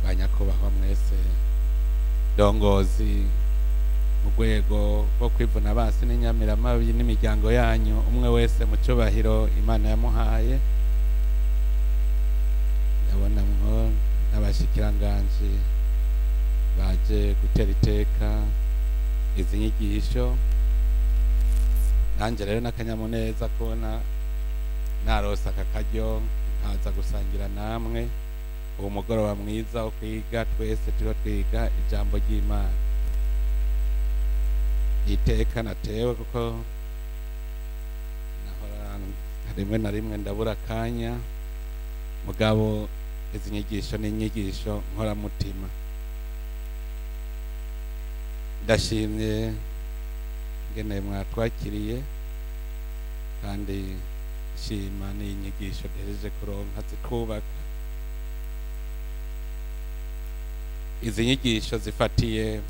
Banyakubahwa mwese ndongozi mu rwego rwo kwivuna basi n'inyamiramabi n'imiryango yanyu, umwe wese mu cyubahiro Imana yamuhaye. Ndabona mwo n'abashikiranganji baje gutera iteka izi nyigisho. Nanjye rero n'akanyamuneza kubona narose aka karyo nkaza gusangira namwe uwo mugoroba mwiza wo kwiga, twese turiho twiga ijambo ry'Imana. Iteka natewe kuko nahora rimwe na rimwe ndabura akanya, mugabo izi nyigisho ni inyigisho nkoramutima. Ndashimye ngene mwatwakiriye, kandi shima n'inyigisho duhejeje kuronka zitwubaka. Izi nyigisho zifatiye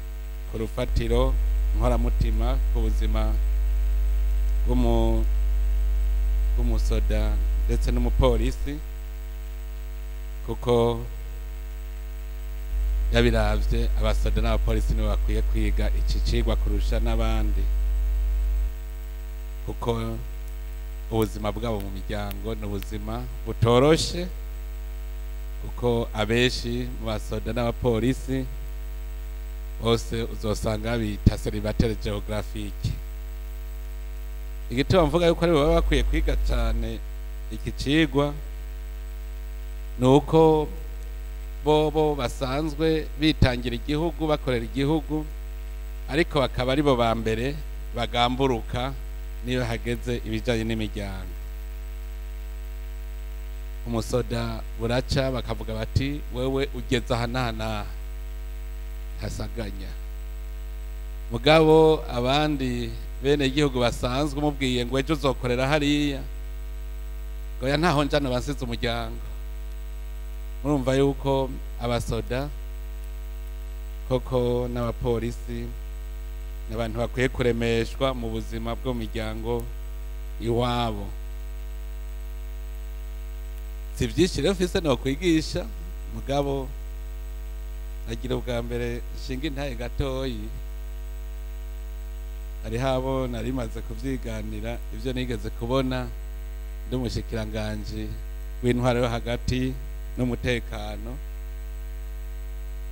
ku rufatiro nkoramutima ku buzima bw'umusoda ndetse n'umupolisi, kuko yabiravye abasoda n'abapolisi nibo bakwiye kwiga iki cigwa kurusha n'abandi, kuko ubuzima bwabo mu miryango ni ubuzima butoroshe, kuko abenshi mu basoda n'abapolisi bose uzosanga bita célibataire géographique. Igituma mvuga yuko aribo baba bakwiye kwiga cane iki cigwa ni uko bobo basanzwe bitangira igihugu, bakorera igihugu, ariko bakaba aribo ba mbere bagamburuka niyo hageze ibijanye n'imiryango. Umusoda buraca bakavuga bati wewe ugeze aha n'aha n'aha, ntasaganya. Mugabo abandi bene igihugu basanzwe umubwiye ngo ejo uzokorera hariya, ngo ya ntaho njana bansize umuryango. Murumva yuko abasoda koko n'abapolisi n'abantu bakwiye kuremeshwa mu buzima bwo mu miryango iwabo. Si byinshi rero mfise nokwigisha, mugabo nagira ubwa mbere nshinga intahe gatoyi. Hariho abo nari maze kuvyiganira ivyo nigeze kubona ndi umushikiranganji w'intwaro yo hagati n'umutekano.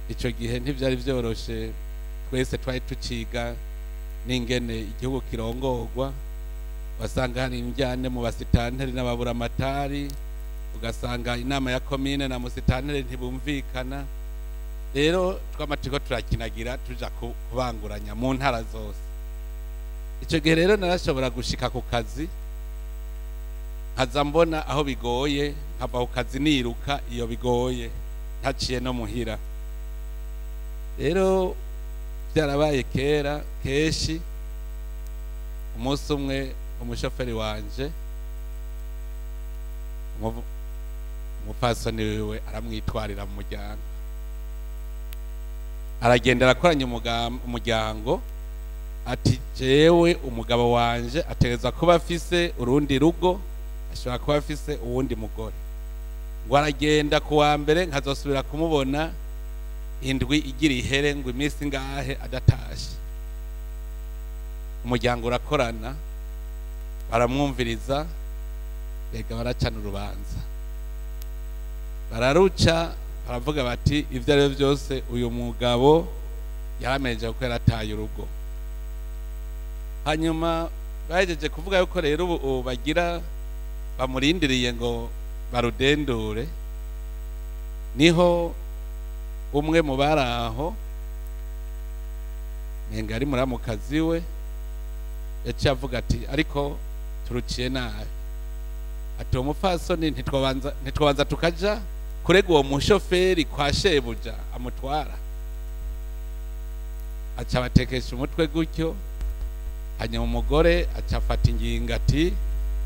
Ico gihe ntivyari vyoroshe, twese twari tuciga n'ingene igihugu kirongorwa. Wasanga hari injyane mu basitanteri n'ababuramatari, ugasanga inama ya komine na musitanteri ntibumvikana. Rero twama turiko turakinagira tuja kubanguranya mu ntara zose. Ico gihe rero narashobora gushika ku kazi nkaza mbona aho bigoye, nkava ku kazi niruka iyo bigoye, ntaciye no muhira. Rero byarabaye kera kenshi. Umunsi umwe umushoferi wanje umupfasoni wiwe aramwitwarira mu muryango, aragenda arakoranya umuryango ati jewe umugabo wanje ategerezwa kuba afise urundi rugo, ashobora kuba afise uwundi mugore. Ngo aragenda ku wa mbere nkazosubira kumubona indwi igira ihere, ngo iminsi ngahe adatashe. Umuryango urakorana, baramwumviriza, rega baracana urubanza, bararuca, baravuga bati ivyo ari byo byose uyu mugabo yaramenje kuko yarataye urugo. Hanyuma bahejeje kuvuga yuko rero ubu bagira bamurindiriye ngo barudendure, niho umwe mu bari aho nenga ari muramukazi we yaciye avuga ati ariko turuciye nabi, ati uwo mupfasoni ntitwabanza tukaja kurega uwo mushoferi kwa shebuja amutwara. Aca abatekesha umutwe gutyo. Hanyuma umugore aca afata ingingo ati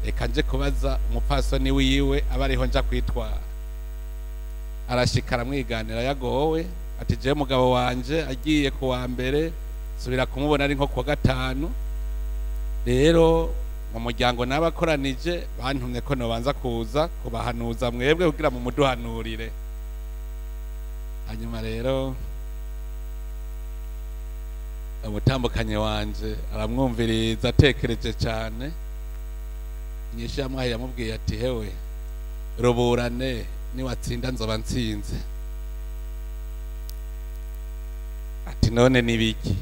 reka nje kubaza umupfasoni wiwe aba ariho nja kwitwara. Arashika aramwiganira yagowe ati jewe mugabo wanje agiye ku wa mbere subira kumubona ari nko kuwa gatanu, rero mu muryango n'abakoranije bantumye ko nobanza kuza kubahanuza mwebwe kugira mu muduhanurire. Hanyuma rero umutambukanyi wanje aramwumviriza atekereje cyane, inyishu yamuhaye yamubwiye ati hewe ruburane, niwatsinda nzoba ntsinze. Ati none nibiki?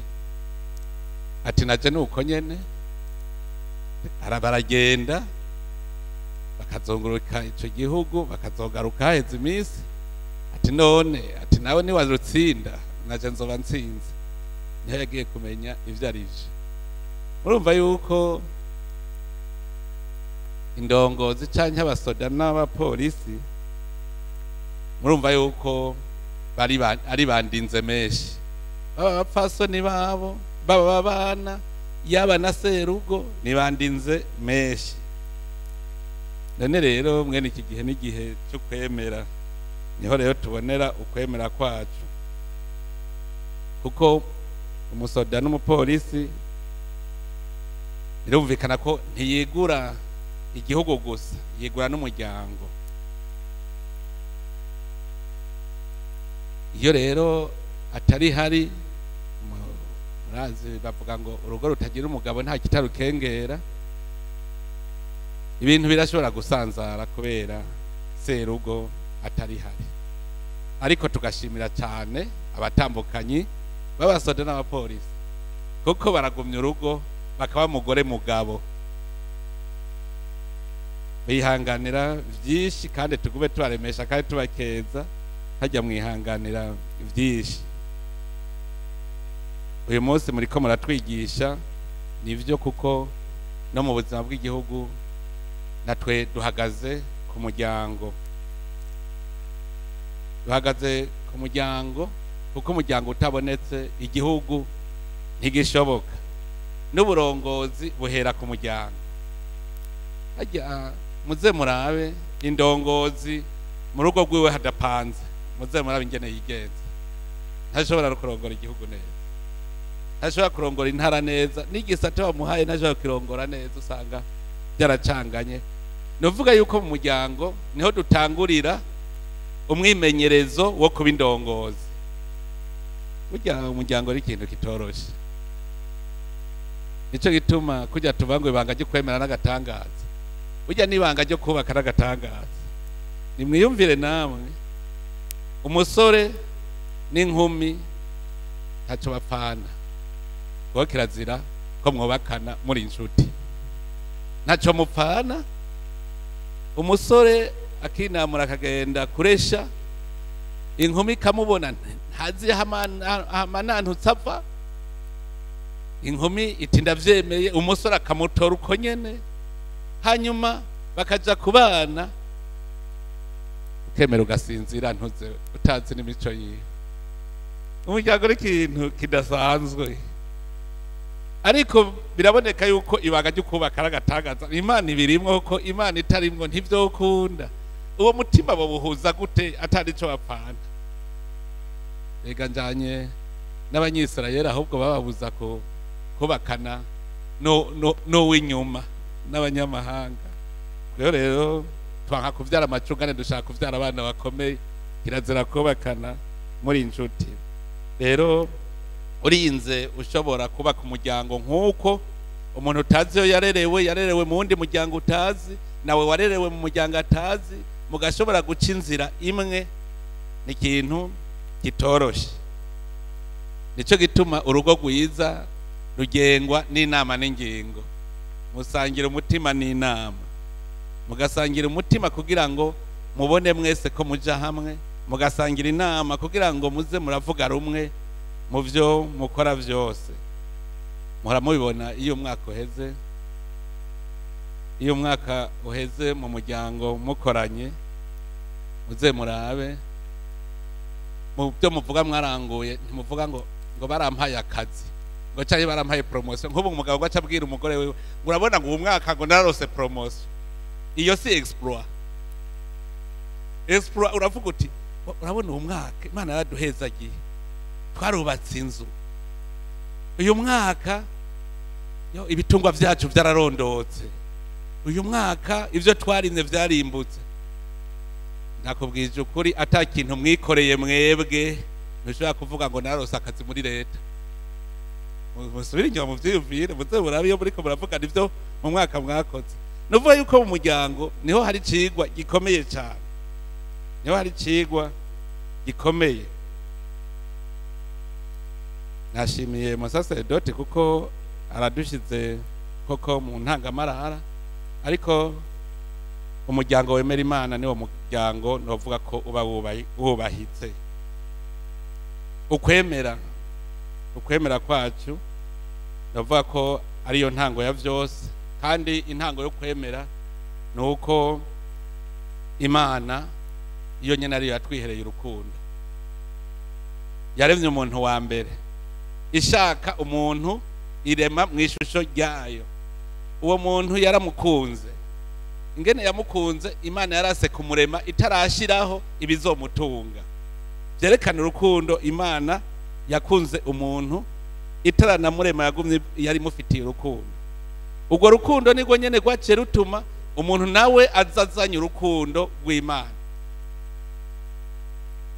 Ati naje nuko nyene. Baragenda bakazunguruka ico gihugu, bakazogaruka haheze iminsi. Ati none, ati nawe niwarutsinda naje nzoba ntsinze. Niho yagiye kumenya ivyo ari vyo. Murumva yuko indongozi canke abasoda n'abapolisi, murumva yuko bari ari bandinze menshi, baba abapfasoni babo, baba abana, yaba na serugo, nibandinze menshi. None rero mwene iki gihe n'igihe cyo kwemera, niho rero tubonera ukwemera kwacu, kuko umusoda n'umupolisi birumvikana ko ntiyigura igihugu gusa, yigura n'umuryango. Iyo rero atari hari, murazi bavuga ngo urugo rutagira umugabo nta kitarukengera, ibintu birashobora gusanzara kubera serugo atari hari. Ariko tugashimira cyane abatambukanyi b'abasoda n'abapolisi, kuko baragumya urugo bakaba mugore mugabo, bihanganira byinshi, kandi tugume tubaremesha kandi tubakeza, hajya mwihanganira byinshi. Uyu munsi muriko muratwigisha nivyo, kuko no mu buzima bw'igihugu natwe duhagaze ku muryango, duhagaze ku muryango, kuko umuryango utabonetse igihugu ntigishoboka, n'uburongozi buhera ku muryango. Hajya muze murabe indongozi mu rugo rwiwe hadapanze, muze murabe ingene yigenza, ntashobora kurongora igihugu neza, ntashobora kurongora intara neza, n'igisata bamuhaye ntashobora kurongora neza, usanga byaracanganye. Nuvuga yuko mu muryango niho dutangurira umwimenyerezo wo kuba indongozi. Burya umuryango ari ikintu kitoroshe, nico gituma kujya tuvuga ngo ibanga ryo kwemera n'agatangaza, burya n'ibanga ryo kubaka n'agatangaza. Nimwiyumvire namwe, umusore n'inkumi ntacyo bapfana, kuko kirazira ko mwubakana muri inshuti, ntacyo mupfana. Umusore akinamura akagenda kuresha, inkumi ikamubona ntazi amanantutse ava, inkumi iti ndavyemeye, umusore akamutora uko nyene, hanyuma bakaja kubana, ukemera ugasinzira ntuze utazi n'imico yiwe. Umuryango ari ikintu kidasanzwe, ariko biraboneka yuko ibanga ryo kubaka ari agatangaza. Imana ibirimwo, kuko Imana itarimwo ntivyokunda. Uwo mutima bobuhuza gute atari ico bapfana? Rega njanye n'abanyisirayeli ahubwo bababuza ko kubakana n'uw'inyuma n'abanyamahanga. Rero twanka kuvyara amacungane, dushaka kuvyara abana bakomeye, kirazira kubakana muri inshuti. Rero urinze ushobora kubaka umuryango nk'uko umuntu utazi iyo yarerewe, yarerewe mu wundi muryango utazi, nawe warerewe mu muryango atazi, mugashobora guca inzira imwe, ni ikintu kitoroshe. Nico gituma urugo rwiza rugengwa n'inama n'ingingo. Musangira umutima n'inama, mugasangira umutima kugira ngo mubone mwese ko muja hamwe, mugasangira inama kugira ngo muze muravuga rumwe mu byo mukora vyose. Muhora mubibona iyo umwaka uheze, iyo umwaka uheze mu muryango mukoranye, muze murabe mu byo muvuga mwaranguye, ntimuvuga ngo barampaye akazi, ngo cyari barampaye promotion. Nk'ubu umugabo ngo aca abwira umugore wiwe ngo urabona ngo uyu mwaka ngo nararose promotion. Iyo si exploit. Exploit uravuga uti urabona uyu mwaka Imana yaraduhezagiye, twarubatse inzu, uyu mwaka yo ibitungwa vyacu vyararondotse, uyu mwaka ivyo twarimye vyarimbutse. Nakubwije ukuri, ata kintu mwikoreye mwebwe ntushobora kuvuga ngo narose akazi muri leta. Musubire inyuma muvyiyumvire, muze murabe iyo muriko muravugana ivyo mu mwaka mwakoze. Nuvuga yuko mu muryango niho hari icigwa gikomeye cyane, niho hari icigwa gikomeye. Nashimiye musaseredoti kuko aradushize koko mu ntangamarara, ariko umuryango wemera Imana niwo muryango novuga ko uba wubahitse. Ukwemera kwacu ndavuga ko ariyo ntango ya vyose, kandi intango yo kwemera nuko Imana iyo nyene ariyo yatwihereye urukundo. Yaremye umuntu wa mbere, ishaka umuntu irema mu ishusho ryayo. Uwo muntu yaramukunze. Ingene yamukunze, Imana yarase kumurema itarashiraho ibizomutunga. Vyerekana urukundo Imana yakunze umuntu itaranamurema, yagumye yari mufitiye urukundo. Ubwo rukundo nirwo nyene rwaciye rutuma umuntu nawe azazanye urukundo rw'Imana.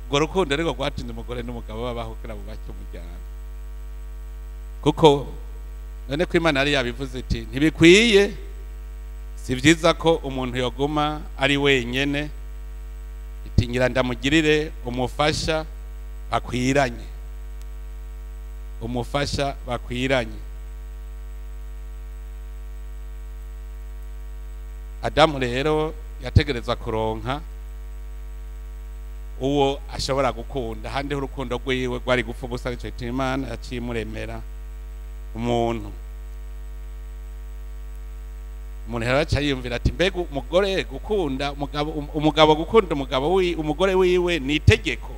Ubwo rukundo nirwo rwatumye umugore n'umugabo babaho kugira bubake umuryango. Kuko none ko Imana yari yabivuze iti ntibikwiye, si vyiza ko umuntu yoguma ari wenyene, iti ngira ndamugirire umufasha bakwiranye, umufasha bakwiranye. Adamu rero yategerezwa kuronka uwo ashobora gukunda, handi urukundo rwiwe rwari gupfa ubusa. Nico gituma Imana yaciye imuremera umuntu. Umuntu rero aca yiyumvira ati mbega umugore gukunda umugabo, umugabo gukunda umugabo umugore wiwe ni itegeko.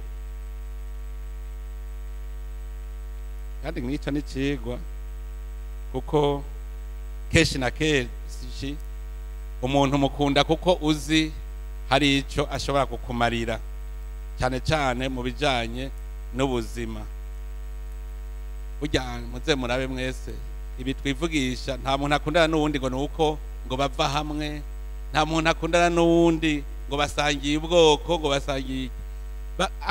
Kandi nk'icyo ni icigwa, kuko kenshi na kenshi umuntu mukunda kuko uzi hari ico ashobora kukumarira, cyane cyane mu bijanye n'ubuzima. Burya muze murabe mwese ibi twivugisha, nta muntu akundana n'uwundi ngo nuko ngo bava hamwe, nta muntu akundana n'uwundi ngo basangiye ubwoko, ngo basangiye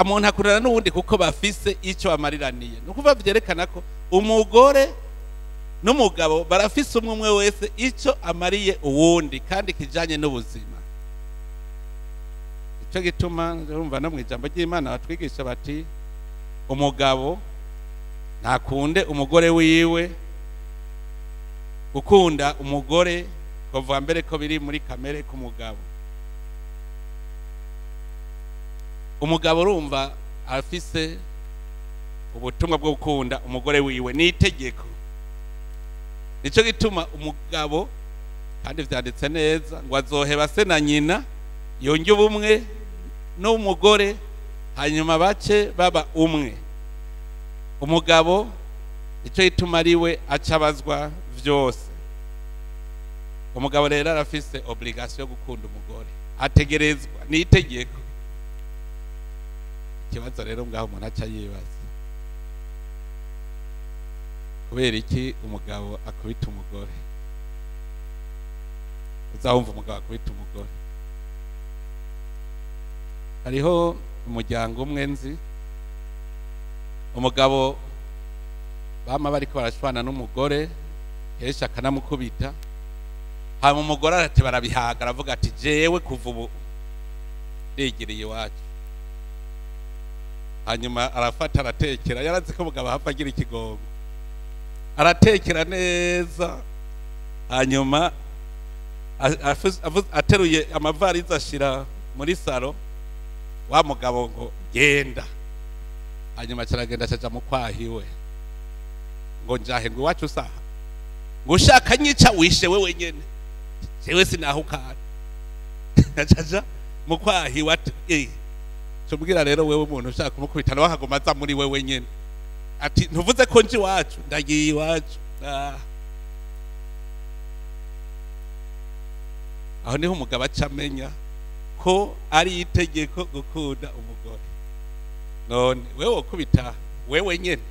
umuntu akundana n'uwundi kuko bafise ico bamariraniye. Ni ukuvuga vyerekana ko umugore n'umugabo barafise umwe umwe wese ico amariye uwundi, kandi kijanye n'ubuzima. Ico gituma urumva no mw'ijambo ry'Imana batwigisha bati umugabo ntakunde umugore wiwe. Gukunda umugore kuva mbere ko biri muri kamere k'umugabo. Umugabo urumva afise ubutumwa bwo gukunda umugore wiwe, ni itegeko. Nico gituma umugabo, kandi vyanditse neza, ngo azoheba se na nyina yonge ubumwe n'umugore, hanyuma bace baba umwe. Umugabo nico gituma ariwe acabazwa vyose. Umugabo rero arafise obligation yo gukunda umugore, ategerezwa, ni itegeko. Ikibazo rero ngaho umuntu aca yibaza, kubera iki umugabo akubita umugore? Uzawumva umugabo akubita umugore. Hariho umuryango umwe nzi, umugabo bama bariko barashwana n'umugore, kenshi akanamukubita. Hama umugore arati barabihaga, aravuga ati jewe kuva ubu ndigiriye iwacu. Hanyuma arafata aratekera, yarazi ko umugabo ahava agira ikigongo, aratekera neza. Hanyuma ateruye amavarize ashira muri saro, wa mugabo ngo genda. Hanyuma caragenda acaja mu kwahiwe, ngo njahe ngo iwacu saha, ngo ushaka nyica wishe wewe nyene, jewe sinahukana. Acaja mu kwahiwe ati cubwira rero wewe umuntu ushaka kumukubita nawe akaguma aza muri wewe nyene, ati ntuvuze ko nje iwacu, ndagiye iwacu. Aho niho umugabo aca amenya ko ari itegeko gukunda umugore. None wewe wokubita wewe nyene.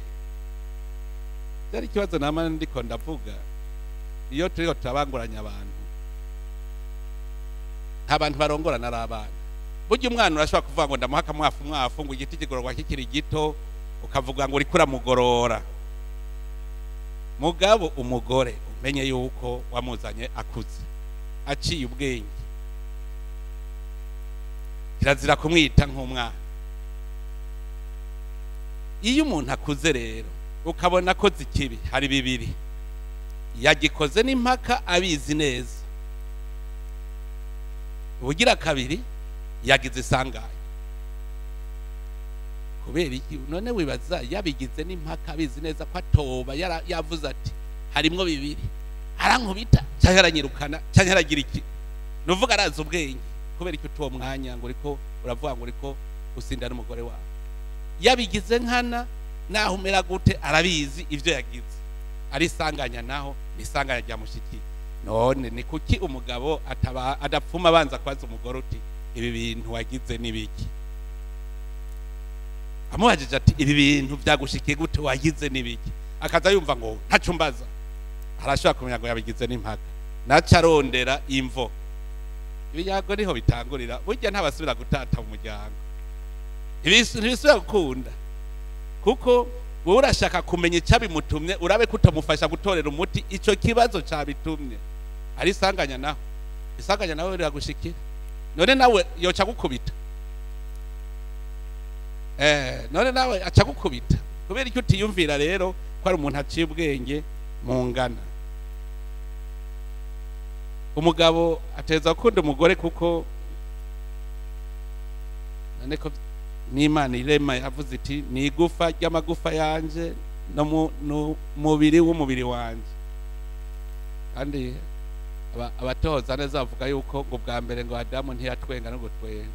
Byari ikibazo nama ndiko ndavuga iyo turiko turabanguranya abantu. Nta bantu barongorana ari abana. Burya umwana urashobora kuvuga ngo ndamuha akamwafu mwafu, ngo igiti kigororwa kikiri gito, ukavuga ngo uriko uramugorora. Mugabo umugore umenye yuko wamuzanye akuze, aciye ubwenge, kirazira kumwita nk'umwana. Iyo umuntu akuze rero ukabona ko zikibi, hari bibiri: yagikoze n'impaka abizi neza, ubugira kabiri yagize isanganya. Kubera iki? None wibaza yabigize n'impaka abizi neza ko atoba yavuze ati harimwo bibiri, arankubita cyangwa aranyirukana cyangwa aragira iki, nuvuga arazi ubwenge. Kubera iki utuwo mwanya ngo uriko uravuga ngo uriko usinda n'umugore wawe? Yabigize nkana, naho umera gute arabizi ivyo yagize, ari isanganya, naho ni isanganya ryamushikiye. None ni kuki umugabo ataba adapfuma abanza kwaza umugore uti ibi bintu wagize nibiki? Amubajije ati ibi bintu vyagushikiye gute, wagize nibiki? Akaza yumva ngo ntaco mbaza, arashobora kumenya ngo yabigize n'impaka, naca arondera imvo. Ibiyago niho bitangurira. Burya ntabasubira gutata mu muryango, ntibisubira gukunda, kuko wowe urashaka kumenya icyabimutumye, urabe ko utamufasha gutorera umuti ico kibazo cabitumye. Ari isanganya, naho isanganya nawe riragushikira, none nawe yoca gukubita. None nawe aca gukubita kubera icyo utiyumvira rero ko ari umuntu aciye ubwenge mungana. Umugabo ateza gukunda umugore, kuko none ko n'Imana irema yavuze iti ni igufa ry'amagufa yanje no mubiri w'umubiri wanje. Kandi abatoza neza bavuga yuko ngo bwa mbere ngo Adamu ntiyatwenga no gutwenga,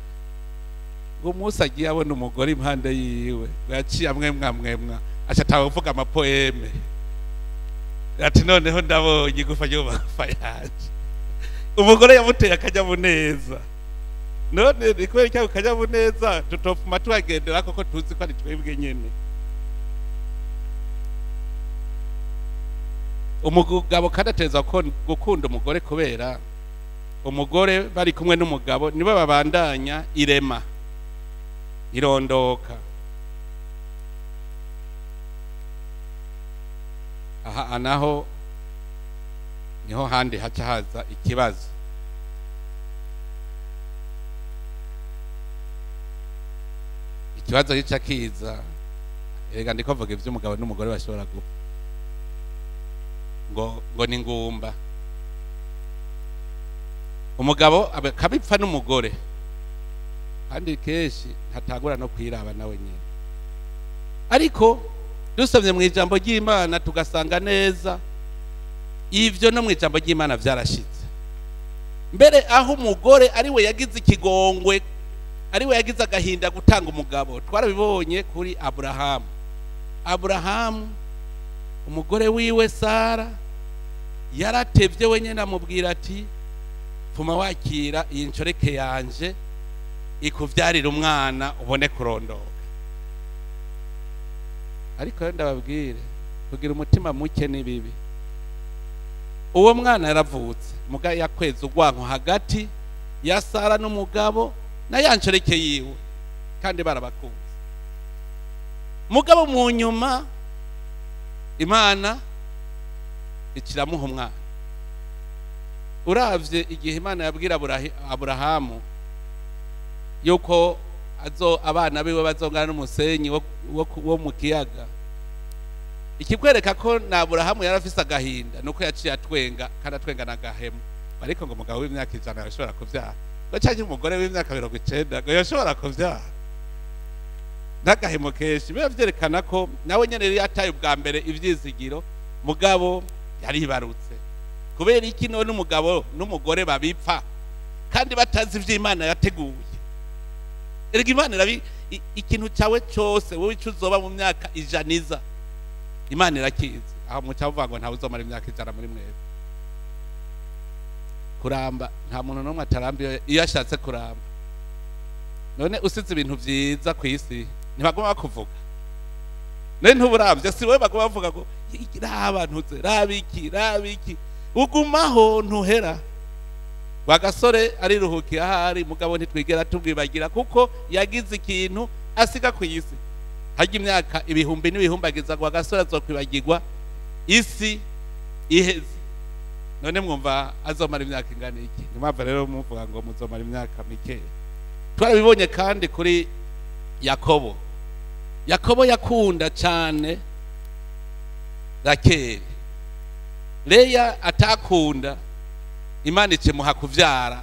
ngo umunsi agiye abona umugore impande yiwe ngo yaciye amwemwa mwemwa, aca atanga kuvuga amapoeme ati noneho ndabonye igufa ry'amagufa yanje. Umugore yamuteye akanyamuneza. None ni kubera iki ako kanyamuneza tutopfuma tuhagendera koko tuzi ko ari twebwe nyene? Umugabo kandi ateza gukunda umugore, kubera umugore bari kumwe n'umugabo nibo babandanya irema irondoka. Aha naho niho handi haca haza ikibazo. Ikibazo gica kiza, erega ndiko mvuga ivy'umugabo n'umugore bashobora gupfa ngo ni ngumba. Umugabo akabipfa n'umugore, kandi kenshi ntatangura no kwiraba nawe nyene. Ariko dusomye mu ijambo ry'Imana tugasanga neza ivyo no mu ijambo ry'Imana vyarashitse. Mbere aho umugore ari we yagize ikigongwe, ari we yagize agahinda gutanga umugabo, twarabibonye kuri Aburahamu. Aburahamu umugore wiwe Sara yaratevye wenyene amubwira ati pfuma wakira iyi nshoreke yanje ikuvyarira umwana ubone kurondoka. Ariko ndababwire, kugira umutima muke ni bibi. Uwo mwana yaravutse muga yakweza urwanko hagati ya Sara n'umugabo na ya nshoreke yiwe, kandi barabakunze. Mugabo mu nyuma Imana ikiramuha umwana. Uravye igihe Imana yabwira Aburahamu yuko azo abana biwe bazongana n'umusenyi wo mu kiyaga, ikikwereka ko na Aburahamu yarafise agahinda nuko yaciye atwenga, kandi atwenga n'agahemu. Ariko ngo umugabo w'imyaka 100 yashobora kuvyara, ngo canke umugore w'imyaka 90 ngo yashobora kuvyara, n'agahemo kenshi. Biba vyerekana ko nawe nyene yari yataye ubwa mbere ivyizigiro, mugabo yaribarutse. Kubera iki none umugabo n'umugore babipfa kandi batazi ivy'Imana yateguye? Erega Imana irabi ikintu cyawe cyose, wowe ico uzoba mu myaka 100 iza, Imana irakizi. Aho muca uvuga ngo ntawe uzomara imyaka 100 muri mwebwe. Kuramba nta muntu n'umwe ataramba iyo ashatse kuramba. None usize ibintu vyiza ku isi ntibaguma bakuvuga. None ntuburamvye, si wowe baguma bavuga ngo raba ntuze, raba iki, raba iki, ugumaho ntuhera. Rwagasore ariruhukiye ahari, mugabo ntitwigera tubwibagira kuko yagize ikintu asiga ku isi. Hajya imyaka ibihumbi n'ibihumbagiza Rwagasore azokwibagirwa isi iheze. None mwumva azomara imyaka ingana iki? Nimwumva rero muvuga ngo muzomara imyaka mike. Twarabibonye kandi kuri Yakobo. Yakobo yakunda cyane Rakeli, Leya atakunda. Imana ikimuha kuvyara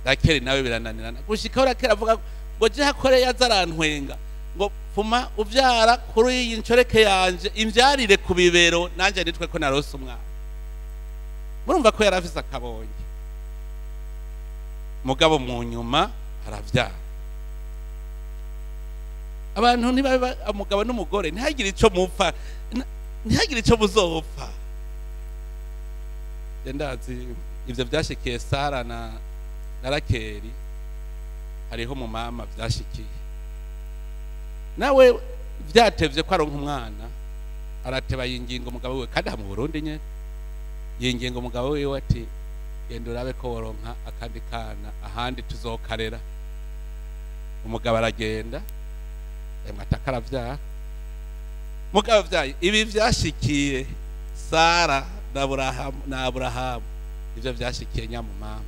Rakeli, nawe birananirana gushikaho Rakeli avuga ngo je hakore yazarantwenga ngo pfuma uvyara kuri iyi nshoreke yanje, imvyarire ku bibero nanje nitwe ko narose umwana. Murumva ko yarafise akabonye, mugabo mu nyuma aravyara. Abantu niba umugabo n'umugore ntihagire ico mupfa, ntihagire ico muzopfa. Ndazi ivyo vyashikiye Sara na Rakeli, hariho mu mama vyashikiye nawe vyatevye ko aronka umwana, arateba yingingo umugabo wiwe, kandi mu Burundi nyene yingingo umugabo wiwe ati genda urabe ko woronka akandi kana ahandi tuzokarera. Umugabo aragenda, ataka aravyara. Mugabo vyaye ibi vyashikiye Sara na Aburahamu, ivyo vyashikiye nyamumama.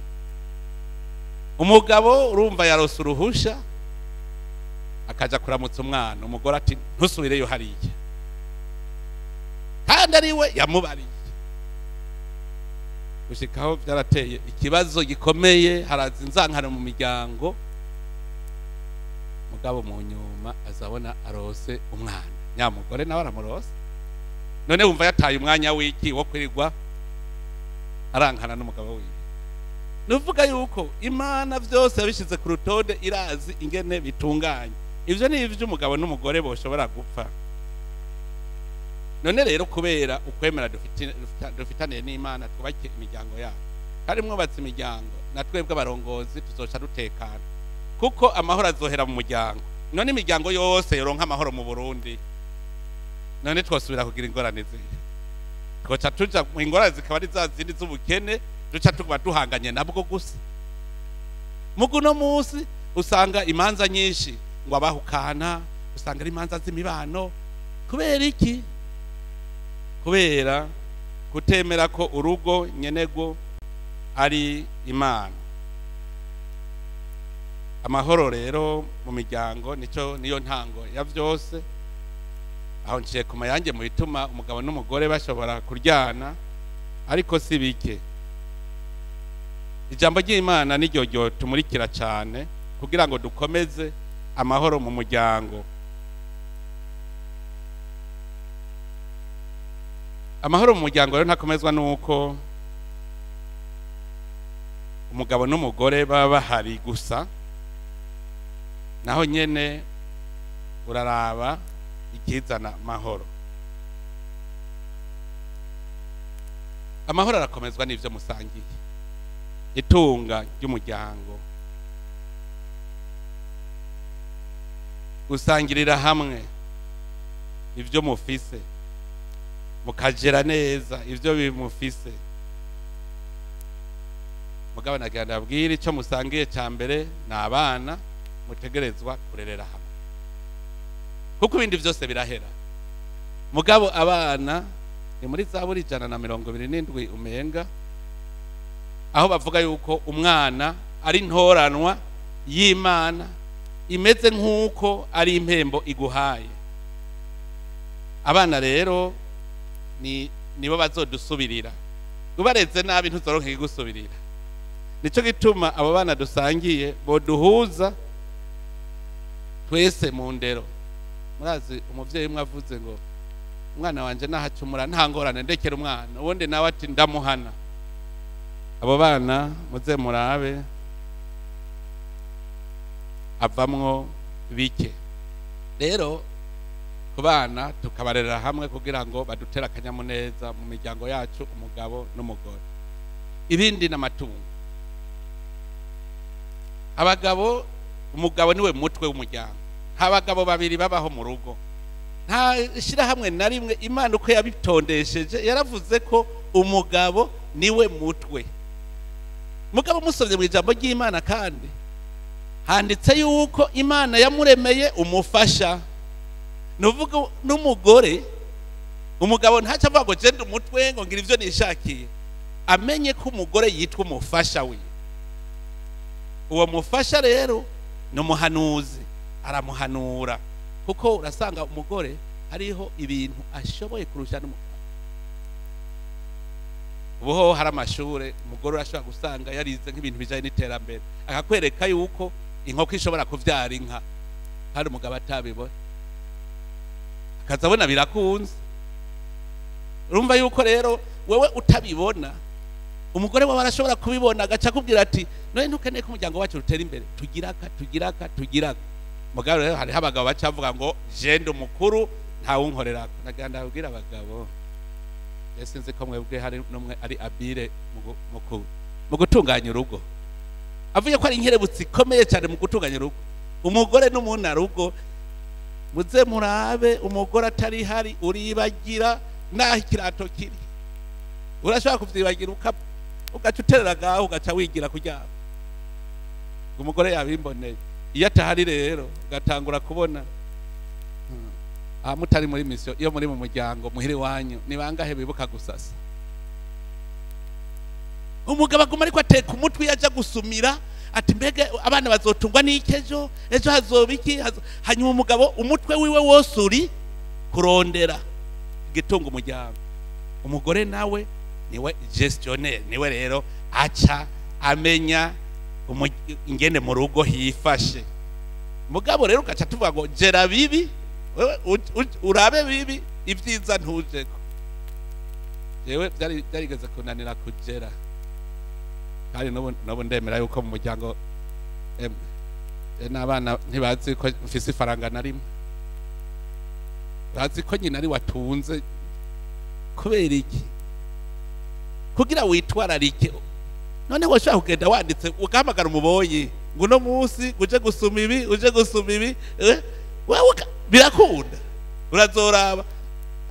Umugabo urumva yarose uruhusha akaja kuramutsa umwana, umugore ati ntusubireyo hariya, kandi ariwe yamubariye. Gushikaho vyarateye ikibazo gikomeye, haraza inzankano mu miryango. Mugabo mu nyuma azabona arose umwana, nyamugore nawe aramurose. None wumva yataye umwanya w'iki wo kwirirwa arankana n'umugabo wiwe? Nuvuga yuko Imana vyose yabishize ku rutonde, irazi ingene bitunganye. Ivyo ni ivy'umugabo n'umugore boshobora gupfa. None rero kubera ukwemera dufitaniye n'Imana, twubake imiryango yacu. Kandi mwubatse imiryango, na twebwe abarongozi tuzoca dutekana, kuko amahoro azohera mu muryango. None imiryango yose yoronka amahoro mu Burundi, none twosubira kugira ingorane zihe? Twoca tuja mu ingorane zikaba ari za zindi z'ubukene, duca tuba duhanganye nabwo gusa. Muguno munsi usanga imanza nyinshi ngo abahukana, usanga ari imanza z'imibano. Kubera iki? Kubera kutemera ko urugo nyenego ari Imana. Amahoro rero mu miryango nico niyo ntango ya vyose. Aho nciye ku mayange mu bituma umugabo n'umugore bashobora kuryana, ariko si bike. Ijambo ry'Imana niryo ryo tumurikira cyane kugira ngo dukomeze amahoro mu muryango. Amahoro mu muryango rero ntakomezwa nuko umugabo n'umugore baba bahari gusa, naho nyene uraraba ikizana amahoro. Amahoro arakomezwa n'ivyo musangiye, itunga ry'umuryango, gusangirira hamwe ivyo mufise, mukagera neza ivyo bimufise. Mugabo nagira abwira ico musangiye ca mbere ni abana mutegerezwa kurerera hamwe, kuko ibindi vyose birahera. Mugabo abana ni muri Zaburi 127 umenga, aho bavuga yuko umwana ari ntoranwa y'Imana, imeze nk'uko ari impembo iguhaye. Abana rero nibo bazodusubirira. Ubareze nabi ntuzoronke igusubirira. Nico gituma abo bana dusangiye boduhuza twese mu ndero. Murazi umuvyeyi umwe avuze ngo umwana wanje nahacumura nta ngorane ndekera umwana, ubundi nawe ati ndamuhana. Abo bana muze murabe avamwo bike. Rero ku bana tukabarera hamwe kugira ngo badutere akanyamuneza mu miryango yacu, umugabo n'umugore. Ibindi n'amatungo. Abagabo, umugabo niwe mutwe w'umuryango. Abagabo babiri babaho mu rugo, nta shirahamwe na rimwe Imana uko yabitondesheje yaravuze ko umugabo niwe mutwe. Mugabo musomye mu ijambo ry'Imana kandi handitse yuko Imana yamuremeye umufasha. Nuvuga n'umugore, umugabo ntaca avuga ngo jenda umutwe ngo ngira ivyo nishakiye. Amenye ko umugore yitwa umufasha wiwe. Uwo mufasha rero ni umuhanuzi, aramuhanura, kuko urasanga umugore hariho ibintu ashoboye kurusha n'umugabo. Ubu hari amashure, umugore urashobora gusanga yarize nk'ibintu bijanye n'iterambere, akakwereka yuko inkoko ishobora kuvyara inka, kandi umugabo atabibona, akazabona birakunze. Urumva yuko rero wewe utabibona, umugore wawe arashobora kubibona, agaca akubwira ati none ntukeneye ko umuryango wacu utera imbere, tugiraka tugiraka tugiraka. Mugabo rero hariho abagabo baca bavuga ngo jenda umukuru ntawunkorerako. Nagira ndabwira abagabo, sinzi ko mwebwe hari n'umwe ari abire mu gutunganya urugo, avuye ko ari inkerebutsi ikomeye cyane mu gutunganya urugo. Umugore n'umunarugo, muze murabe umugore atari hari uribagira naho ikirato kiri, urashobora kuvyibagira ugaca uterera ngaho ugaca wigira kuryama. Umugore yabimboneye. Iyo atahari rero ugatangura kubona aha mutari muri mission, iyo muri mu muryango muhiri wanyu ni bangahe bibuka gusasa? Umugabo aguma ariko ateka umutwe yaja gusumira ati mbega abana bazotungwa n'iki ejo, ejo hazoba iki? Hanyuma umugabo umutwe wiwe wose uri kurondera igitunga umuryango. Umugore nawe niwe gestionnaire, niwe rero aca amenya ingene mu rugo hifashe. Mugabo rero ugaca tuvuga ngo gera bibi, urabe bibi, ibyiza ntujeko. Jewe byarigeze kunanira kugera, kandi n'ubu ndemera yuko mu muryango n'abana ntibazi ko mfise ifaranga na rimwe, bazi ko nyina ari watunze. Kubera iki? Kugira witwararike. None washaka kugenda wanditse ugahamagara umuboyi ngo uno munsi uje gusuma ibi, uje gusuma ibi, wewe birakunda. Urazoraba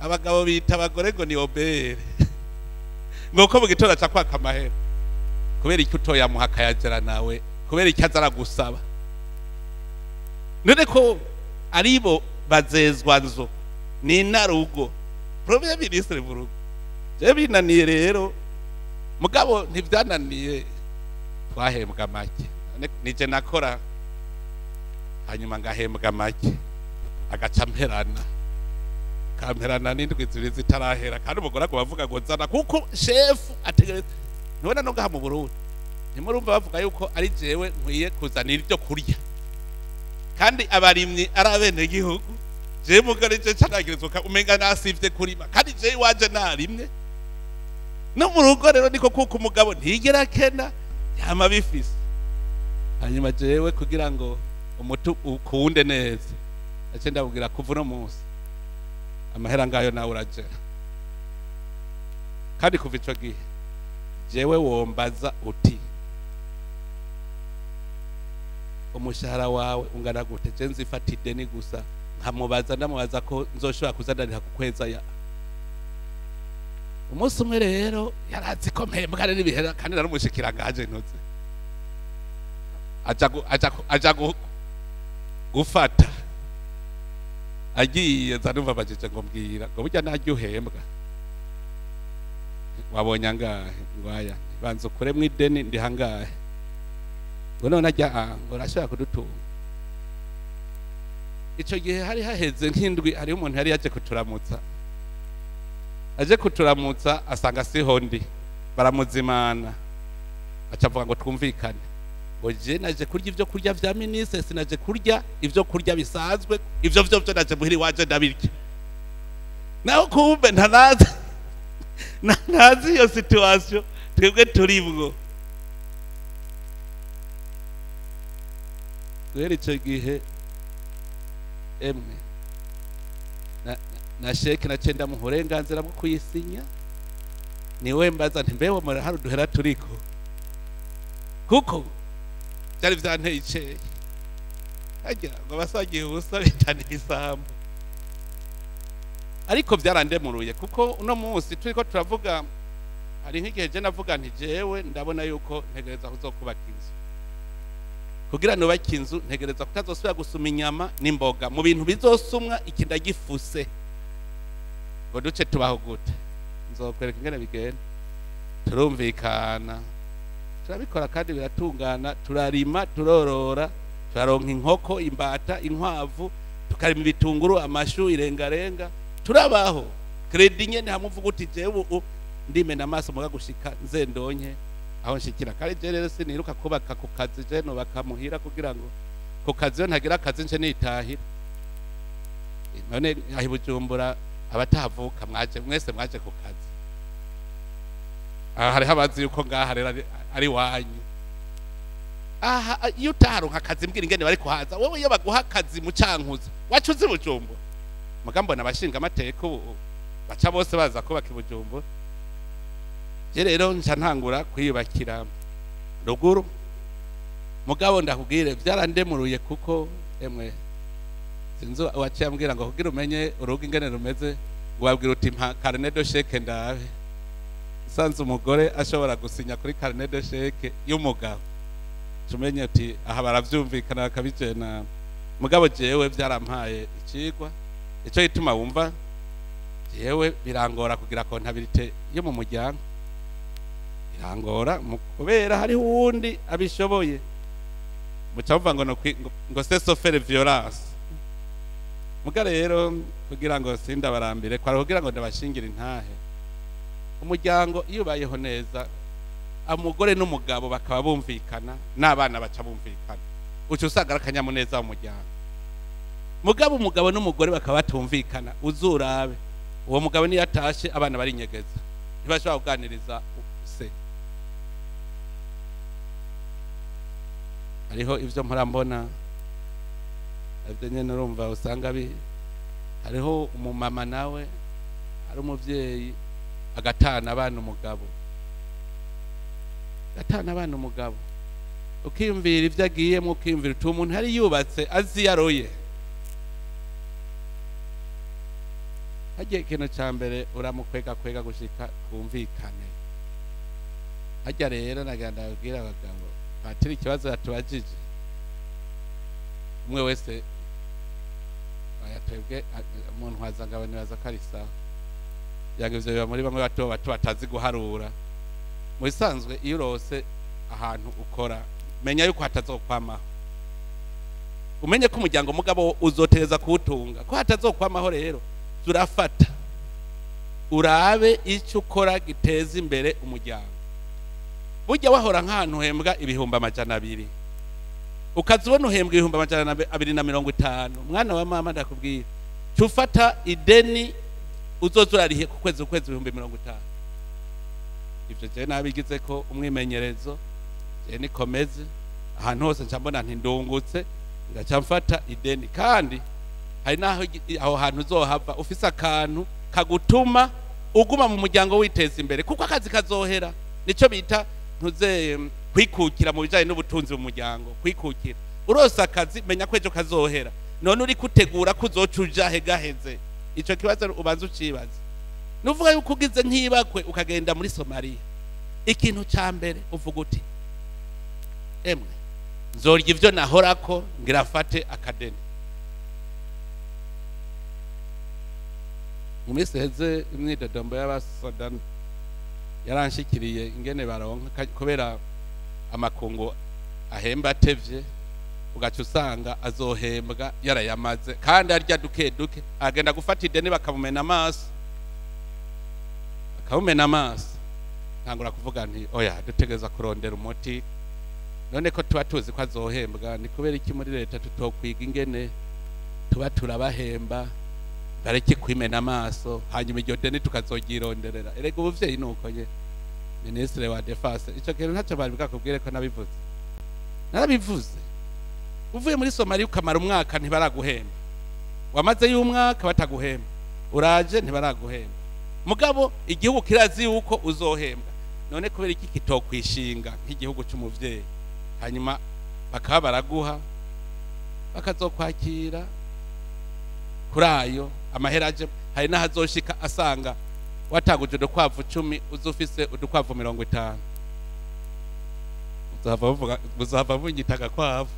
abagabo bita abagore ngo ni obere, ngo ko mu gitondo aca kwaka amahera. Kubera iki utoyamuha akayagera nawe? Kubera iki aza aragusaba? None ko aribo bazezwa nzo ni narugo premier ministre mu rugo. Je binaniye rero, mugabo ntivyananiye, twahembwa make. Nije nakora hanyuma ngahembwa make, agaca mperana kamperana n'indwi zibiri zitarahera, kandi umugore aguma avuga ngo nzana, kuko chef ategereza. Ntubona no ngaha mu Burundi ntimurumva bavuga yuko ari jewe nkwiye kuzanira ibyo kurya, kandi abarimyi ari abenegihugu. Jewe mugore je canagirizwa umenga nasivye kurima, kandi jewe iwanje narimye. No mu rugo rero niko, kuko umugabo ntigera akena, yama bifise. Hanyuma jewe kugira ngo umutu ukunde neza, ace ndabwira kuva uno munsi amahera ngayo nawe uragera. Kandi kuva ico gihe jewe wombaza uti umushahara wawe ungana gute, je nzifata ideni gusa nkamubaza, ndamubaza ko nzoshobora kuzandarira ku kweza ya. Umunsi umwe rero yarazi ko mpembwa n'ibihera, kandi naramushikiranganje ntuze, aja gufata agiye nza numva bajije ngo mbwira ngo burya ntaryo uhembwa, wabonye angahe? Ngo aya banza ukuremwo ideni ndi hangahe? Ngo none ajya ngo arashobora kudutunga. Ico gihe hari haheze nk'indwi, hariho umuntu yari yaje kuturamutsa, aje kuturamutsa asanga siho ndi, baramuzimana, aca avuga ngo twumvikane, ngo je naje kurya ivyo kurya vya ministre, sinaje kurya ivyo kurya bisanzwe, ivyo vyo vyo naje muhiri waje ndabirya. Naho kumbe ntanazi ntazi iyo situation twebwe turibwo. Guhera ico gihe emwe na sheke nace ndamuha uburenganzira bwo kuyisinya, niwe mbaza nti mbewe murahari uduhera turiko, kuko byari vyanteye iceye. Harya ngo abasagiye ubusa bitana isambu. Ariko byarandemuruye, kuko uno munsi turiko turavuga Hari nk'igihe je navuga nti jewe ndabona yuko ntegereza kuzokubaka inzu. Kugira nubake inzu ntegereza kutazosubira gusuma inyama n'imboga. Mu bintu bizosumwa iki ndagifuse. Ngo duce tubaho gute? Nzokwereka ingene bigenda. Turumvikana, turabikora kandi biratungana. Turarima, turorora, turaronka inkoko, imbata, inkwavu, tukarima ibitunguru, amashu, irengarenga, turabaho. Crédit nyene hamwe uvuga uti jewe ubu ndimena amaso muga gushika nze ndonke aho nshikira. Kandi je rero siniruka kubaka ku kazi, je nubaka muhira kugira ngo ku kazi iyo ntagira akazi nce nitahira. None aho i Bujumbura abatahavuka mwaje mwese mwaje ku kazi. Aha hariho abazi yuko ngaha rero ari wanyu. Aha iyo utaharonka akazi mbwira ingene bari kuhaza. Wowe iyo baguha akazi mu Cankuzo waca uzi Bujumbura. Muga mbona abashinga amateka ubu baca bose baza kubaka i Bujumbura. Je rero nca ntangura kwiyubakira ruguru. Mugabo ndakubwire byarandemuruye kuko emwe sinzi uwaciye ambwira ngo kugira umenye urugo ingene rumeze ngo wabwira uti mpa carnet de chèque ndabe. Sanze umugore ashobora gusinya kuri carnet de chèque y'umugabo, tumenye ati aha baravyumvikana bakabijena. Mugabo jewe byarampaye icigwa. Ico gituma wumva jewe birangora kugira comptabilité yo mu muryango, birangora kubera hariho uwundi abishoboye. Muca muvuga ngo ngo c'est se faire violence. Muga rero kugira ngo sindabarambire, kwari kugira ngo ndabashingire intahe. Umuryango iyo ubayeho neza, umugore n'umugabo bakaba bumvikana, n'abana baca bumvikana, uca usanga ari akanyamuneza mu muryango. Mugabo umugabo n'umugore bakaba batumvikana, uzurabe uwo mugabo niyo atashe abana barinyegeza, ntibashobora kuganiriza se. Hariho ivyo mpora mbona navyo nyene urumva usanga hariho umumama nawe ari umuvyeyi agatana abana umugabo, agatana abana umugabo, ukiyumvira ivyo agiyemwo, ukiyumvira uti umuntu yari yubatse azi yaroye. Hagiye ikintu ca mbere uramukwega kwega gushika twumvikane. Harya rero nagira ndabwira abagabo, patiri ikibazo yatubajije umwe wese aya twebwe umuntu wazanga nibaza ko ari sawa. Yanga ivyo biba muri bamwe bato bato batazi guharura. Mu bisanzwe iyo urose ahantu ukora, menya yuko hatazokwamaho. Umenye ko umuryango mugabo uzoteza kuwutunga, ko hatazokwamaho rero turafata urabe icyo ukora giteza imbere umuryango. Burya wahora nk'ahantu uhembwa 200,000, ukaza ubona uhembwa 250,000, mwana wa mama ndakubwira, ca ufata ideni uzoza urarihe ku kwezi ku kwezi 50,000. Ivyo jewe nabigize ko umwimenyerezo, jewe nikomeze ahantu hose nca mbona nti ndungutse, ngaca mfata ideni. Kandi hari naho aho hantu uzohava ufise akantu kagutuma uguma mu muryango witeza imbere, kuko akazi kazohera. Nico bita ntuze kwikukira mu bijanye n'ubutunzi mu muryango. Kwikukira urose akazi, menya ko ejo kazohera, none uri kutegura ko uzoca uja he gaheze. Ico kibazo ubanza ucibaze. Nuvuga yuko ugize nk'ibakwe ukagenda muri Somalia, ikintu ca mbere uvuga uti emwe nzorya ivyo nahorako ngira afate akadeni. Mu minsi iheze imyidodombo y'abasoda yaranshikiriye ingene baronka, kubera amakungu ahemba atevye, ugaca usanga azohembwa yarayamaze kandi arya duke duke, agenda gufata ideni bakamumena amaso, bakamumena amaso. Ntangura kuvuga nti oya, dutegereza kurondera umuti. None ko tuba tuzi ko azohembwa, ni kubera iki muri leta tutokwiga ingene tuba turabahemba bareke kwimena amaso, hanyuma iryo deni tukazogyironderera. Erega ubuvyeyi nuko nye ministre wa défense ico kintu ntaco bari bwakubwire ko nabivuze, narabivuze. Uvuye muri Somalia ukamara umwaka ntibaraguhemba, wamaze y'umwaka bataguhemba, uraje ntibaraguhemba, mugabo igihugu kirazi yuko uzohembwa. None kubera iki kitokwishinga nk'igihugu c'umuvyeyi, hanyuma bakaba baraguha bakazokwakira kuri ayo amahera aje. Hari n'ahazoshika asanga Watanguje udukwavu 10, uzufise udukwavu 50. Uzava munyita agakwavu.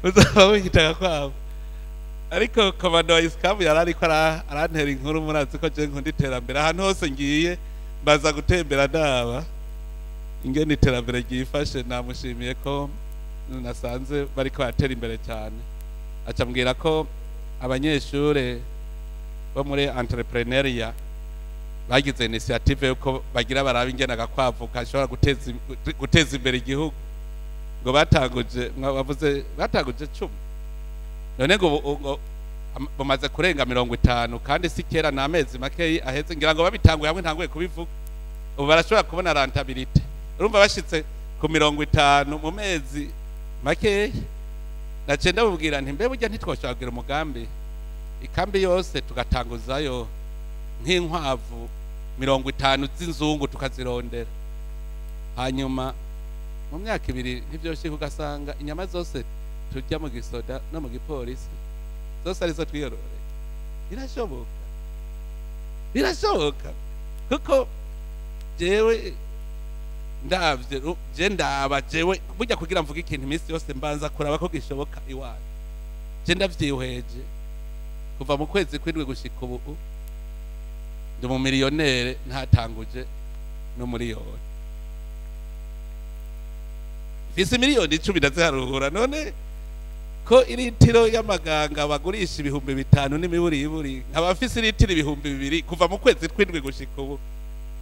Uzava munyita agakwavu. Ariko komando wa Isikamu yari ariko arantera inkuru, murazi ko je nkunda iterambere. Ahantu hose ngiye mbaza gutembera ndaba ingene iterambere ryifashe. Namushimiye ko nasanze bariko baratera imbere cyane. Acambwira ko abanyeshure bo muri entrepreneuriat bagize initiative yuko bagira barabe ingene agakwavu kashobora guteza imbere igihugu. Ngo batanguje, bavuze batanguje 10, none ngo bamaze kurenga 50, kandi si kera, ni amezi makeyi aheze ngira ngo babitanguye hamwe. Ntanguye kubivuga, ubu barashobora kubona rentabilité. Urumva bashitse ku 50 mu mezi makeyi. Naciye ndamubwira nti: "Mbe burya ntitwoshobora kugira umugambi ikambi yose tugatanguzayo nk'inkwavu 50 z'inzungu, tukazirondera, hanyuma mu myaka 2 ntivyoshika ugasanga inyama zose turya mu gisoda no mu gipolisi zose arizo twiyororeye?" Birashoboka, birashoboka, kuko jewe ndavye je ndaba jewe burya kugira mvuge ikintu iminsi yose mbanza kuraba ko gishoboka iwacu. Je ndavyihweje, kuva mu kwezi kw'indwi gushika ubu ndi mu miliyonere, ntatanguje no miliyoni. Mfise miliyoni 10, ndaziharura. None ko iritiro y'amaganga bagurisha 5000 n'imiburiburi, nkaba mfise iritiro 2000 kuva mu kwezi kw'indwi gushika ubu,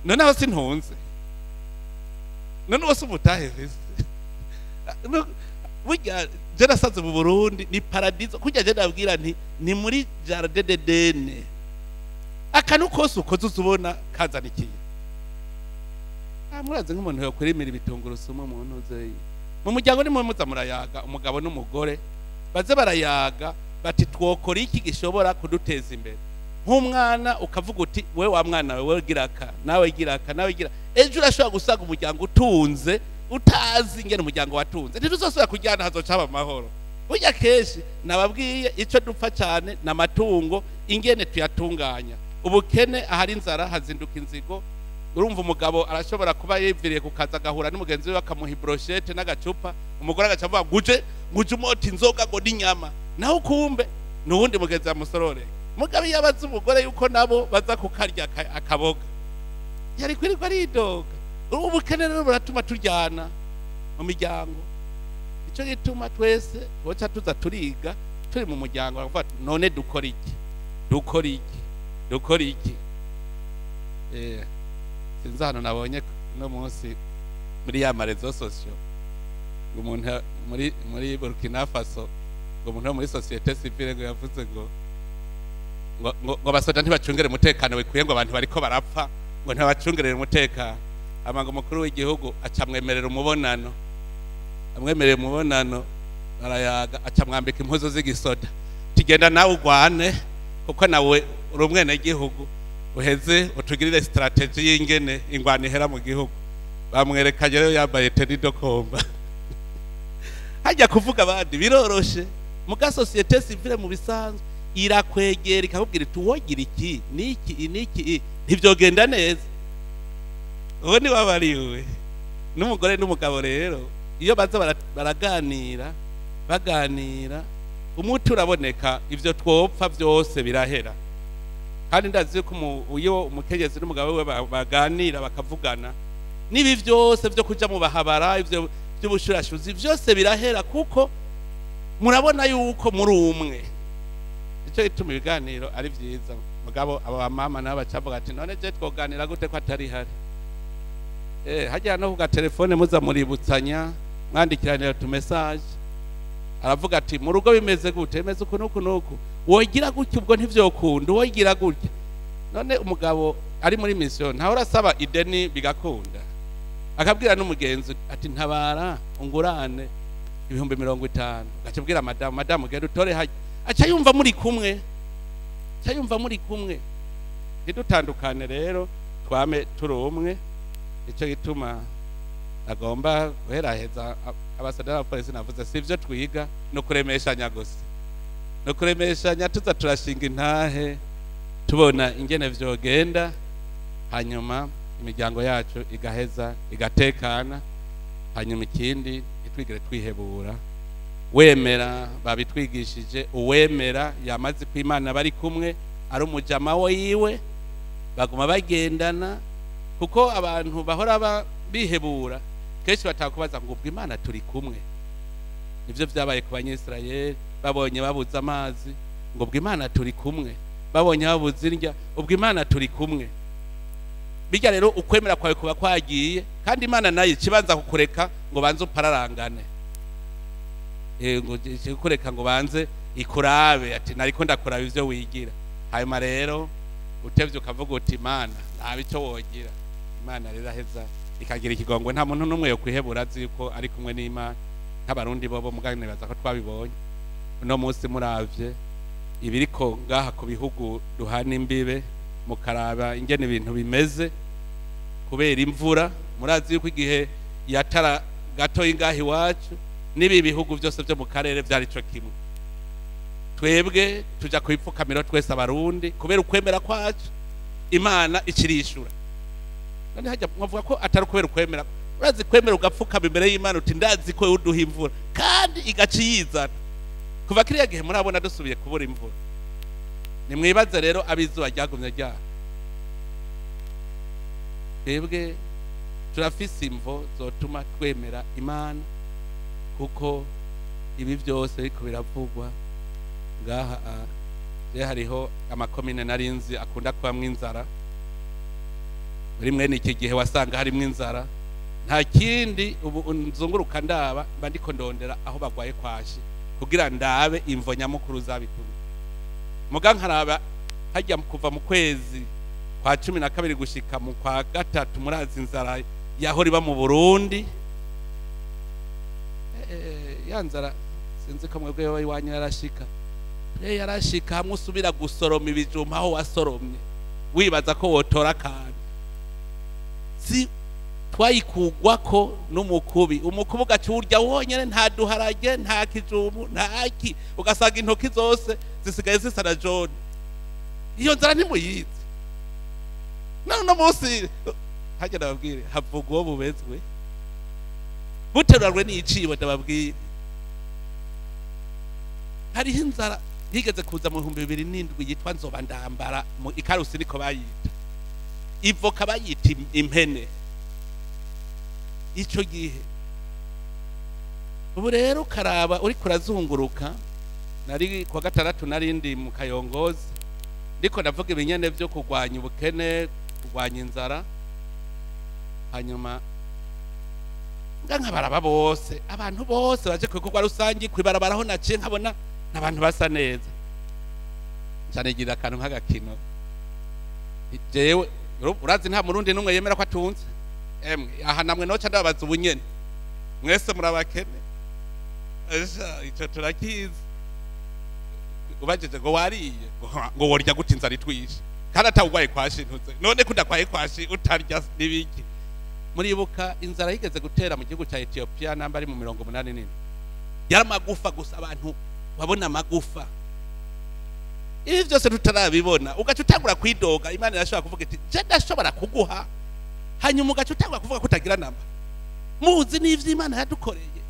noneho sintunze? None wose umutahe mfise? Burya je nasanze mu Burundi ni paradiso. Kurya je ndabwira nti ni muri jardin d'Eden, akantu kose ukoze uzubona kazana ikintu. Murazi nk'umuntu yokwirimira ibitungurusumu mu ntuze mu muryango, nimwe muza murayaga, umugabo n'umugore baze barayaga bati: "Twokora iki gishobora kuduteza imbere?" Nk'umwana ukavuga uti: "We wa mwana we, gira aka, nawe gira aka, nawe gira." Ejo urashobora gusanga umuryango utunze utazi ingene umuryango watunze. Ntituzosubira kujyana, hazoca haba amahoro. Burya kenshi nababwiye, icyo dupfa cyane ni amatungo, ingene tuyatunganya. Ubukene, ahari inzara hazinduka inzigo. Urumva umugabo arashobora kuba yiviriye ku kazi, agahura n'umugenzi we, bakamuha i brochette n'agacupa, umugore agaca avuga ngo uje ngo umota inzoga ngo n'inyama, naho kumbe ni uwundi mugenzi yamusororeye. Mugabo iyo abaza umugore yuko nabo baza kukarya akaboga, yari kwirirwa aridoga. Ubukene rero buratuma turyana mu miryango. Icyo gituma twese twoca tuza turiga turi mu muryango, baravuga ati: "None dukora iki? Dukora iki? Dukora iki?" Sinzi ahantu nabonye no munsi muri ya ma réseaux sociaux ngo umuntu muri Burkina Faso, ngo umuntu wo muri société civile ngo yavuze ngo abasoda ntibacungere umutekano bikwiye, ngo abantu bariko barapfa, ngo ntibacungerere umutekano. Ama ngo umukuru w'igihugu acamwemerera umubonano. Amwemerera umubonano, barayaga, acamwambika impuzu z'igisoda, tugenda nawe ugwane, kuko nawe uri umwenegihugu, uheze utugirire stratégie y'ingene ingwano ihera mu gihugu. Bamwerekanye rero yambaye tenue de combat. Hajya kuvuga abandi biroroshe, muga société civile mu bisanzwe irakwegera ikakubwira iti: "Uwogira iki niki niki ntivyogenda neza." Uwo ni wabariwe n'umugore n'umugabo. Rero iyo baza baraganira, baganira, umuti uraboneka, ivyo twopfa byose birahera. Kandi ndazi yuko iyo umukenyezi n'umugabo we baganira, bakavugana, n'ibi byose byo kuja mu bahabara, ivyo by'ubushurashuzi byose birahera, kuko murabona yuko muri umwe. Icyo gituma ibiganiro ari vyiza. Mugabo aba bamama nabo bacavuga ati: "None je twoganira gute ko atari hari?" Hajya no kuga telefone muza muributsanya, mwandikiranira utu message. Aravuga ati: "Mu rugo bimeze gute? Bimeze uku nuku nuku. Wogira gutya, ubwo ntivyokunda, wogira gutya." None umugabo ari muri mission, ntawe urasaba ideni bigakunda, akabwira n'umugenzi ati: "Ntabara ungurane 50.000," agaca abwira madamu: "Madamu, genda utore hajya." Aca yumva muri kumwe, aca yumva muri kumwe. Ntidutandukane rero, twame turi umwe. Nicyo gituma agomba guheraheza abasoda n'abapolisi. Navuze si ibyo twiga, ni ukuremeshanya gusa, ni ukuremeshanya, tuza turashinga intahe. tubona ingene vyogenda, hanyuma imiryango yacu igaheza igatekana. Hanyuma ikindi, ntitwigere twihebura. Wemera babitwigishije, uwemera yamaze ko Imana bari kumwe, ari umujama wiwe, baguma bagendana. Kuko abantu bahora bihebura kenshi batakubaza ngo ubwo Imana turi kumwe. Nivyo vyabaye ku Banyisirayeli, babonye babuze amazi ngo ubwo Imana turi kumwe, babonye babuze indya ubwo Imana turi kumwe. Bijya rero ukwemera kwawe kuba kwagiye, kandi Imana nayo ikibanza kukureka ngo banze upararangane, ngo kukureka ngo banze ikurabe ati nariko ndakuraba ivyo wigira. Hanyuma rero utevye ukavuga uti Imana nta bico wogira. Imana rero aheza ikagira ikigongwe. Nta muntu n'umwe yo kwihebura azi yuko ari kumwe n'Imana. Nk'abarundi bobo mugane baza ko twabibonye uno munsi, muravye ibiriko ngaha ku bihugu duhana imbibe, mukaraba ingene ibintu bimeze kubera imvura. Murazi yuko igihe yatara gato ingaha iwacu n'ibi bihugu byose byo mu karere vyari ico kimwe. Twebwe tuja kwipfukamira twese Abarundi kubera ukwemera kwacu, Imana ikirishura. None hajya mwavuga ko atari kubera ukwemera? Urazi kwemera ugapfukama imbere y'Imana uti ndazi ko uduha imvura, kandi igaca yizana. Kuva kiriya gihe murabona dusubiye kubura imvura. Nimwibaze rero abizuba ryagumye ryaka. Twebwe turafise imvo zotuma twemera Imana, kuko ibi byose biriko biravugwa ngaha. Je hariho amakomine narinzi akunda kubamwo inzara. Muri mwene iki gihe wasanga harimwo inzara. Nta kindi ubu nzunguruka ndaba mba ndiko ndondera aho bagwaye kwashi kugira ndabe imvo nyamukuru zabitumye. Muga nkaraba hajya kuva mu kwezi kwa 12 gushika mu kwa 3, murazi inzara yahora iba mu Burundi. Ya nzara sinzi ko mwebwe yoba iwanyu yarashika. Yarashika hamwe usubira gusoroma ibijumba aho wasoromye wibaza ko wotora akantu. Si twayikugwako n'umukubi, umukubi ugaca urya wonyene, nta duharage nta kijumu nta ki, ugasanga intoki zose zisigaye zisa na jone. Iyo nzara ntimuyizi. None uno munsi hajya ndababwire havugwa uwo bubezwe buterurarwe n'icibo. Ndababwire hariho inzara yigeze kuza mu 2007 yitwa nzoba ndambara, mu ikarusi niko bayita, ivoka bayita impene ico gihe. Ubu rero karaba uri kurazunguruka. Nari kwa gatandatu narindi mu Kayongozi ndiko ndavuga ibinyene vyo kurwanya ubukene, kurwanya inzara. Hanyuma nkabaraba bose, abantu bose baje ku bikorwa rusangi kwibarabara aho naciye nkabona n'abantu basa neza. Cyane gira akantu nk'agakino. Jewe urazi nta murundi n'umwe yemera ko atunze. Emwe aha namwe noca ndababaza ubunyene, mwese murabakene. Esha ico turakizi. Ubajije ngo wariye, ngo worya gute inzara itwishe kandi atawugwaye kwashi ntuze. None kudakwaye kwashi utarya nibiki? Muribuka inzara yigeze gutera mu gihugu ca Ethiopia namba ari mu 84, yari amagufa gusa, abantu babona amagufa. Ibi byose tutarabibona ugaca utangura kwidoga. Imana irashobora kuvuga iti je ndashobora kuguha, hanyuma ugaca utangura kuvuga ko utagira namba. Muzi n'ivyo Imana yadukoreye.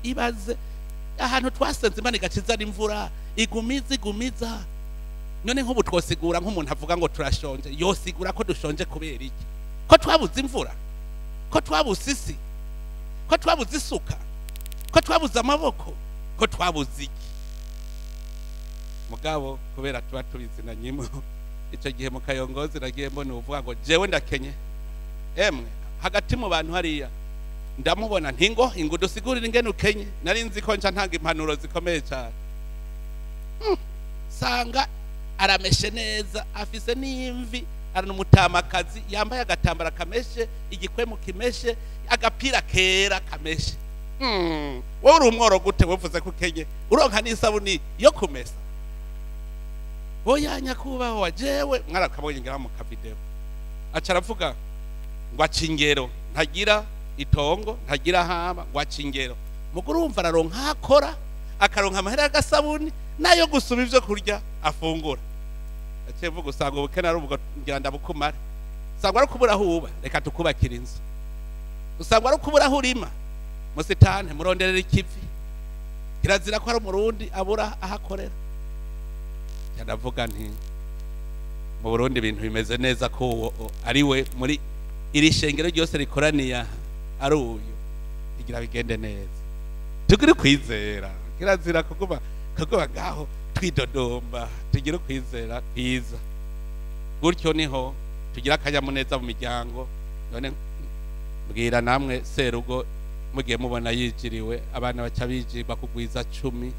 Ibaze ahantu twasenze Imana igacizana imvura igumiza igumiza. None nk'ubu twosigura nk'umuntu avuga ngo turashonje, yosigura ko dushonje kubera iki? Ko twabuze imvura, ko twabuze isi, ko twabuze isuka, ko twabuze amaboko, ko twabuze iki? Mugabo kubera tuba tubizi na nyimo. Ico gihe mu Kayongozi nagiye mbona uvuga ngo jewe ndakenye. Emwe hagati mu bantu hariya ndamubona ntingo ingo dusigurire ingene ukenye. Nari nzi ko nca ntanga impanuro zikomeye cyane. Sanga arameshe neza, afise n'imvi, ari n'umutamakazi, yambaye agatambara kameshe, igikwemu kimeshe, agapira kera kameshe. Wowe uri umworo gute wuvuze ko ukenye uronka n'isabuni yo kumesa? Oya nyakubahwa, jewe mwarakabonye ngira mu kavideo. Aca aravuga ngo aca ingero, ntagira itongo, ntagira haba, ngo aca ingero. Muguru urumva araronka akora, akaronka amahera y'agasabuni nayo gusuma ivyo kurya afungura. Aciye mvuga usanga ubukene ari ubwo, ngira ndabukumara. Usanga ari ukubura aho uba, reka tukubakira inzu. Usanga ari ukubura aho urima, musitani muronderera ikivi. Kirazira ko ari Umurundi abura aho akorera. Ndavuga nti mu Burundi ibintu bimeze neza, ko uwo ari we muri iri shengero ryose rikoraniye aha ari uyu, igira bigende neza. Tugire kwizera. Kirazira kuguma ngaho twidodomba. Tugire kwizera kwiza, gutyo niho tugira akanyamuneza mu miryango. None mbwira namwe, serugo mugiye mubona yijiriwe, abana baca bijirwa kugwiza 10,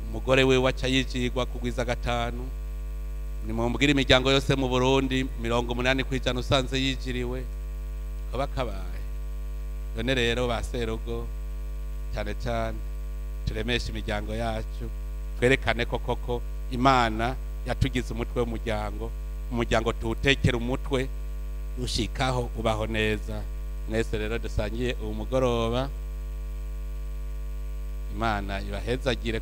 umugore we waca yijirwa kugwiza 5. Nimumbwire imiryango yose mu Burundi, 80% usanze yijiriwe, kaba kabaye. None rero ba serugo, cyane cyane turemeshe imiryango yacu, twerekane ko koko Imana yatugize umutwe w'umuryango. Umuryango tuwutekera umutwe ushikaho ubaho neza. Mwese rero dusangiye uwo mugoroba, Imana ibahezagire.